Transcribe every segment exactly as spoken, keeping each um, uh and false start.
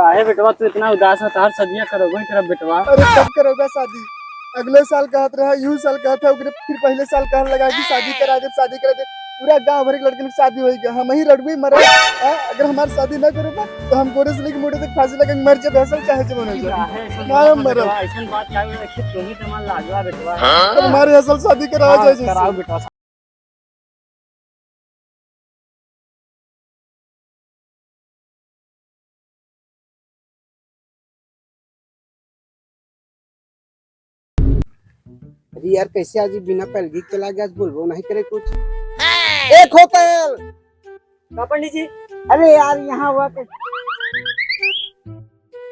अरे बेटवा, तू इतना उदास है, तोहार सदिया करबो ही करब बेटवा। अरे कब करोगा शादी? अगले साल कहत रहा, यू साल कहत है, ओकरे फिर पहले साल कहन लगा कि शादी करा दे, शादी करा दे। पूरा गांव भर के लड़कन की शादी होई गया, हम ही रड़ुए मरब। हाँ, अगर हमार शादी ना करोगा तो हम गोड़े से लेके मोड़े तक फांसी लगा के मर जाब, हसल चाहे जवन हो जाए। काहे ऐसन ना बोलत हो मरब। बेटवा, ऐसन बात काहे बोलत हो? तू ही तो हमार लाडवा बेटवा। अब हमारे हसल शादी करावा हाँ, जाए जैसे। कराओ बेटवा। अरे यार, कैसे आज बिना पैलगी के चला गया, आज बोलबो नहीं करे कुछ। ए खोतल! का पंडित जी? अरे यार, यहाँ हुआ के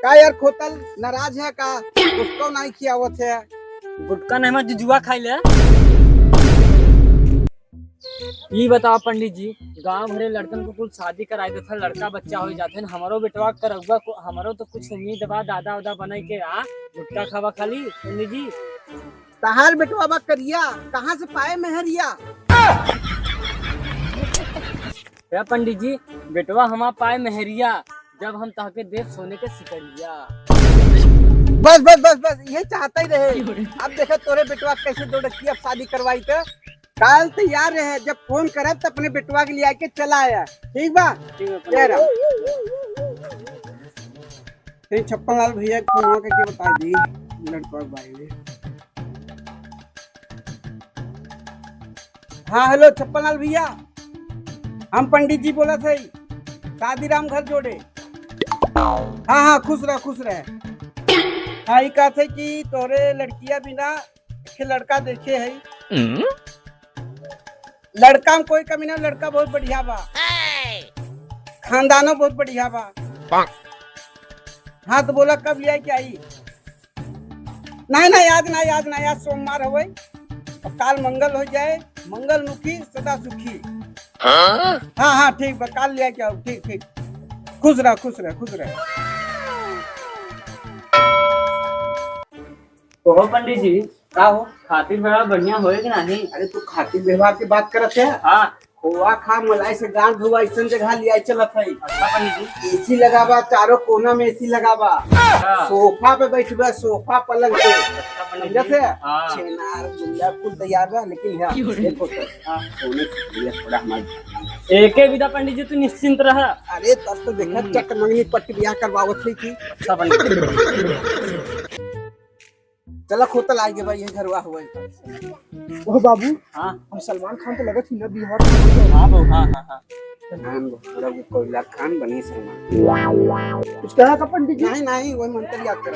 का यार, खोतल नाराज है का? गुटको नहीं खियावत है। गुटका नहीं, मैं जुजुआ खाई ले। ई बताओ पंडित जी, गांव भरे लड़कन को कुल शादी कराई देत है, लड़का बच्चा हो जाते हैं, हमरो बेटवा करौआ को, हमरो तो कुछ उम्मीद बा, दादा उदा बने के। आ गुटका खावा खाली पंडित जी। तहार बेटवा बा करिया, कहाँ से पाए मेहरिया? क्या पंडित जी, बेटवा हमार पाए मेहरिया, जब हम तहके देब सोने के सिकड़िया। बस बस बस बस, यही चाहता ही रहे। अब देखा तोरे बेटवा कैसे दो डकिया अब शादी करवाई तो। काल तैयार रहे, जब फोन करब तो अपने बेटवा के लिए आके चला आया, ठीक बा? ठीक बा, ले रहा। कहीं छप्पन लाल भैया के फोन करके बता दी लड़का के बारे में। हाँ, हेलो छप्पन लाल भैया, हम पंडित जी बोलत है, शादी राम घर जोड़े। हाँ हाँ, खुश रह, खुश रह। हाँ, ई कहत है कि तोरे लड़किया बिना एक लड़का देखे है। लड़का में कोई कमी ना, लड़का बहुत बढ़िया बा, खानदानो बहुत बढ़िया बा। हाँ, तो बोला कब लिया के आई? नहीं नहीं, आज नहीं, आज नहीं, आज सोमवार हवे, और काल मंगल हो जाए, मंगल मुखी सदा सुखी। हाँ हाँ, ठीक बा, काल लिया के आओ, ठीक ठीक। खुश रह, खुश रह, खुश रह। ओहो पंडित जी, का हो, खातिर बड़ा बढ़िया होए कि नहीं? अरे तू खातिर व्यवहार के बात करत है? हाँ। खोआ खा, मलाई से गांठ धोआ, ऐसन जगह लिया चलत है। अच्छा पंडित जी। एसी लगाबा, चारों कोना में एसी लगाबा। अच्छा। सोफा पे बैठबा, सोफा पलंग पे। अच्छा पंडित जी। समझत है? हाँ। छेनार गुल्ला कुल तैयार बा, लेकिन हाँ, क्यों रे? देखो तो, हाँ। सोने से बढ़िया थोड़ा हमारे एके विदा पंडित जी, तू निश्चिंत रह। अरे तब तो देखा हम्म। चट मंगनी पट्टी ब्याह करवावत है कि। अच्छा पंडित जी। चला खोतल आ गए भाई, ये घरवा हुआ है। ओह बाबू, हाँ। हम सलमान खान तो लगत ही ना बिहार में। हाँ बाबू, हाँ, हाँ, हाँ। खान, थोड़ा वो कोयला खान बनी सलमान। कुछ कहा था पंडित जी? नहीं, नहीं, वही मंत्र याद कर।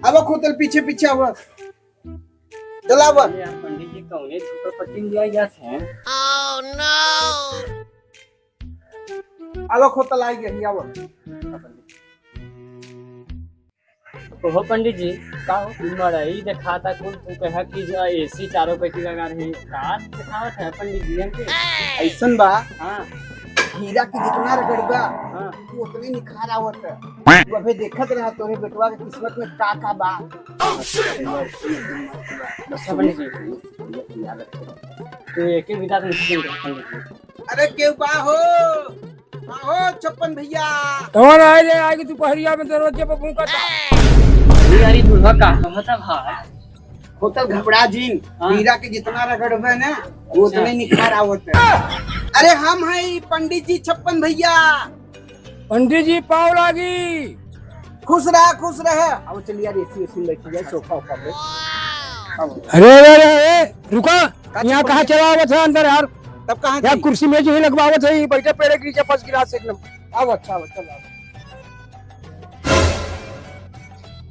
अब खोतल पीछे, पीछे अब। चला अब। अरे यार, पंडित जी कौने झोपड़पट्टी में लिया गया है? अब खोतल आई गई, अब। ओहो पंडित जी, का हो? मड़ई देखाता कुल, तू कहा कि जो एसी चारों पे की लगा रही, का देखावत है पंडित जी हमके? ऐसन बा, हाँ। हीरा के जितना रगड़बा, हाँ। वो उतने निखार आवत है। तू अबे देखत रहा, तोरे बेटवा के किस्मत में का का बा। अच्छा पंडित जी। तू एक ही विदा से निश्चिंत रह पंडित जी। अरे केहू बा हो, बा हो छप्पन भैया। कौन आए रे, आए कि दुपहरिया में दरवाजे पर भूंकता? अरे यार, ई बुढ़वा का कहता भाई? होतल घबरा जिन, हाँ। हीरा के जितना रगड़बे ना, वो अच्छा। उतने निखार आवत है। अरे हम हैं पंडित जी छप्पन भैया। पंडित जी पाँव लागी। खुश रहा, खुश रहा। अब चलिए यार, एसी, एसी में बैठ जाए, सोफा, उफा पे। अब। अरे, अरे, अरे, अरे, रुका। का यहाँ कहाँ चला आवत है अंदर यार? तब कहाँ यार, जाई? कुर्सी मेज ही लगवावत है, बैठे पेड़े के नीचे first class एकदम। अब अच्छा, अब अच्छा, अब।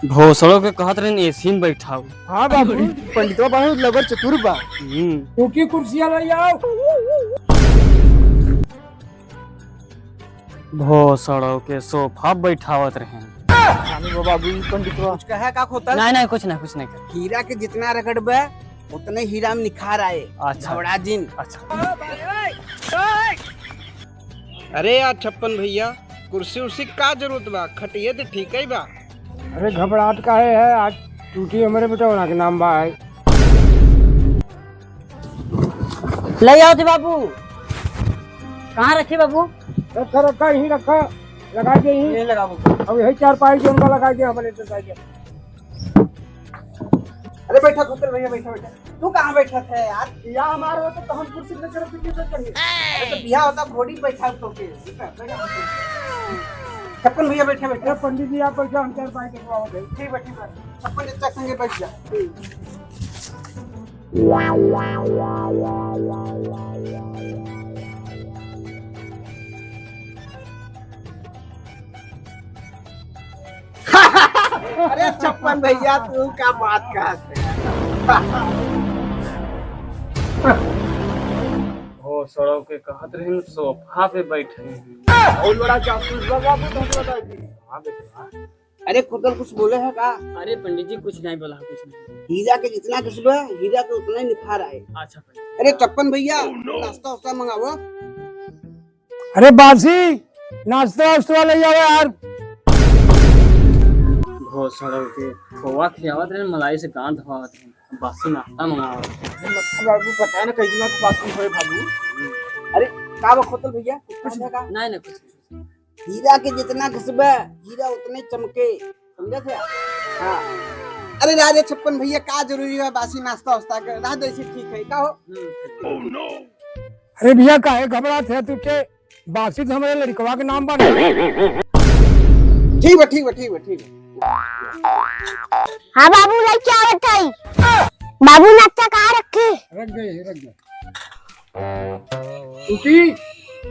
भोसड़ो के कहत रहन एसी में बैठाऊ। हाँ बाबू, पंडितवा बहुत लबर चतुर बा। हम्म। टूटी कुर्सिया ले आओ। भोसड़ो के सोफा बैठावत रहन। स्वामी हो बाबू, ई पंडितवा। कुछ कहे का खोतल? नहीं, नहीं, कुछ नहीं, कुछ नहीं कहे। हीरा के जितना रगड़बे, उतने हीरा में निखार आए। अच्छा। घबरा जिन। अच्छा। अरे यार छप्पन भैया, कुर्सी उर्सी का जरूरत बा? खटिए तो ठीक ही बा। अरे घबराहट काहे है? आज टूटी हमरे बेटवा के नाम बा है। ले आओ जी बाबू। कहाँ रखे बाबू? रखा, रखा, यहीं रखा, लगा दे यहीं। यहीं लगा बाबू। अब यही चारपाई जो उनका लगा दे, हमारे तो लगा दे। अरे बैठा खोतल भैया, बैठा, बैठा। तू कहाँ बैठा था यार? या हमारे होता तो हम कुर्सी पे चढ़ के कैसे चढ़े? अरे तो बिया होता घोड़ी बैठा तो के। बैठा, बैठा। छप्पन भैया बैठा, बैठा। अरे पंडित जी आप बैठा, हम चारपाई के बाबू। ठीक बा, ठीक बा। छप्पन चाचा संगे बैठ जा। अरे छप्पन भैया, तू का बात कहत है? ओ, सड़क के कहत रहे न, सोफा पे बैठे हैं। बहुत बड़ा जासूस बा बाबू, तुम बता दी। हाँ बेटा। अरे खुदल कुछ बोले है का? अरे पंडित जी, कुछ नहीं बोला, कुछ नहीं। हीरा के जितना घिसबे, हीरा के उतना ही निखार आए। अच्छा पंडित। अरे छप्पन भैया, नाश्ता वास्ता मंगावा। अरे बासी, नाश्ता वास्ता ले जाओ यार। भोसड़ो के खोवा खियावत रहे, मलाई से गांठ धोवत रहे, बासी नाश्ता मंगावत रहे। बाबू पता है ना कई दिनों के बासी होए बाबू। अरे का बा खोतल भैया, कुछ कुछ है का? नहीं नहीं, कुछ कुछ। हीरा के जितना घिसबे, हीरा उतने चमके, समझे थे? हाँ। अरे राजे छप्पन भैया, का जरूरी है बासी नाश्ता वास्ता के? रह दे, ऐसे ठीक है का हो? अरे भैया, काहे घबरात है तू के? बासी तो हमारे लड़कवा के नाम बना। ठीक बा, ठीक बा, ठीक बा, ठीक बा। हाँ बाबू, लेके आवत है। बाबू, नाश्ता कहाँ रखे? रख दे, रख दे। टूटी।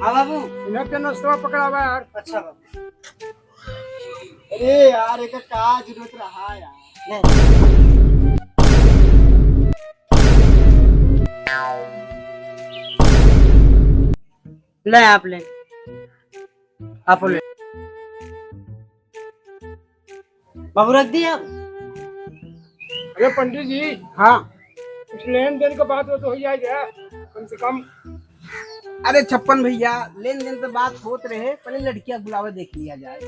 हाँ बाबू। इन्हें के नाश्ता पकड़ावा यार। अच्छा बाबू। अरे यार, एक का जरूरत रहा यार। ले आप ले, आप ले। बाबू रख दिया। अरे पंडित जी। हाँ। कुछ लेन देन का बात हो तो हो जाए क्या, कम से कम। अरे छप्पन भैया, लेन देन तो बात होत रहे, पहले लड़कियां बुलावे देख लिया जाए।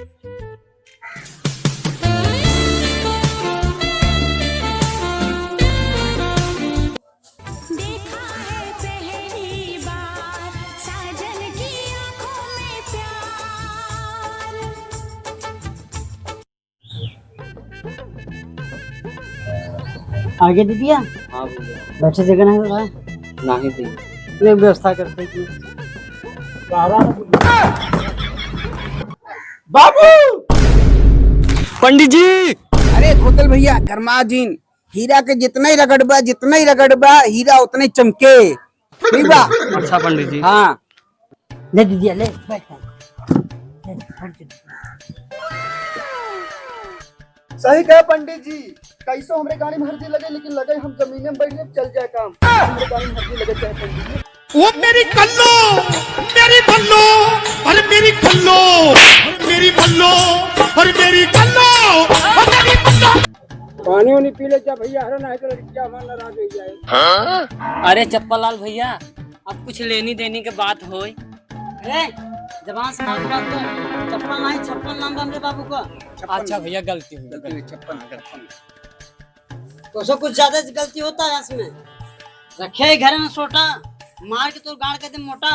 देखा है पहली बार साजन की आंखों में प्यार। आगे दीदिया। हाँ भैया। बैठे जगह नहीं बा? नहीं दी। ले व्यवस्था करते की। बाबू। पंडित जी। अरे खोतल भैया, गरमा जिन। हीरा के जितना ही रगड़बा, जितना ही रगड़बा, हीरा उतना ही चमके। ठीक बा? अच्छा पंडित जी। हाँ। ले दीदिया, ले, बैठ, बैठ। ले, बैठ, बैठ। सही कहे पंडित जी, कैसो हमरे गाड़ी में हरदी लगे, लेकिन लगे हम जमीने में बैठ जाए, चल जाए काम। हमरे गाड़ी में हरदी लगे चाहे पंडित जी। ओ मेरी कल्लो, मेरी बल्लो, अरे मेरी बल्लो, अरे मेरी बल्लो, अरे मेरी कल्लो, अरे मेरी बल्लो। पानी उनी पी ले जा भैया, हरो नहीं तो लड़कियां हमार नाराज हो जाए। अरे चप्पल लाल भैया, अब कुछ लेनी देनी के बात होय। अरे जबान से बात बात तो चप्पल नहीं, छप्पन नाम बा हमरे बाबू का। अच्छा भैया, गलती हुई, गलती हुई, छप्पन, छप्पन। तो सो कुछ ज्यादा गलती होता है इसमें। रखे है घर में सोटा, मार के तो गाड़ के दे मोटा।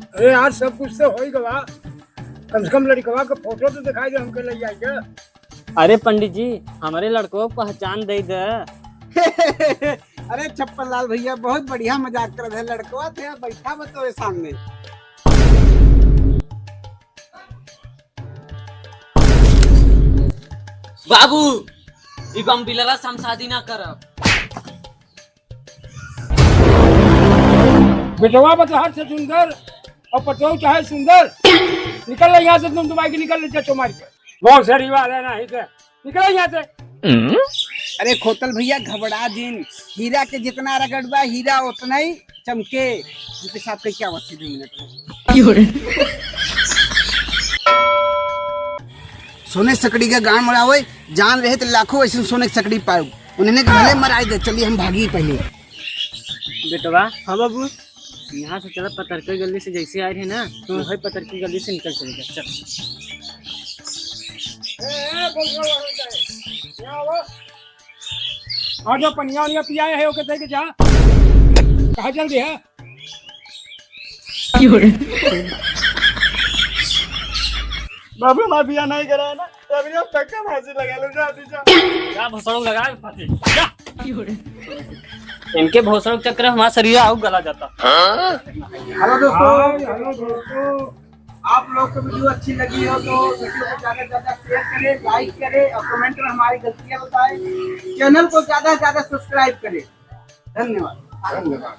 अरे यार, सब कुछ तो हो ही गवा, कम से कम लड़कवा के फोटो तो दिखाई दे, हमके ले जाए क्या? अरे पंडित जी, हमरे लड़कवा को पहचान दे दे। अरे छप्पन लाल भैया, बहुत बढ़िया मजाक करत है, लड़कवा थे बैठा बा तोरे सामने। बाबू, ई बम बिलरा से हम शादी ना करब। बेटवा बतहर से सुंदर और पतोह चाहे सुंदर। निकल ले यहाँ से, तुम तुम्हारी निकल ले, चो मार के। बहुत सड़ी वाला है ना, ही तो। निकल यहाँ से। अरे खोतल भैया, घबरा जिन, हीरा के जितना रगड़बा, हीरा उतना ही चमके। उनके साथ कहीं क्या बात थी, दो मिनट में। सोने सकड़ी का गांव मरावे, जान रहे तो लाखों ऐसे सोने की सकड़ी पाओ। उन्हें भले मराए दे, चलिए हम भागी पहले। बेटवा। हाँ बाबू। यहाँ से चला पतरके गली से, जैसे आए हैं ना, तो वही पतरके गली से निकल चलेगा। चल। हाँ, जो पनिया वनिया पियाए है, ओके दे के जा। कहाँ चल दिया? बाबू, हमार बिया नहीं करा है ना, तो अभी हम पक्का फांसी लगा लो, जा, जा। क्या भोसड़ो लगा है फांसी? जा। इनके भोसड़ो के चक्कर में हमारा शरीर आउ गला जाता। हेलो दोस्तों, हेलो दोस्तों, आप लोग को वीडियो अच्छी लगी हो तो वीडियो को ज़्यादा से ज़्यादा शेयर करें, लाइक करें और कमेंट में हमारी गलतियाँ बताएं। चैनल को ज़्यादा से ज़्यादा सब्सक्राइब करें। धन्यवाद। धन्यवाद।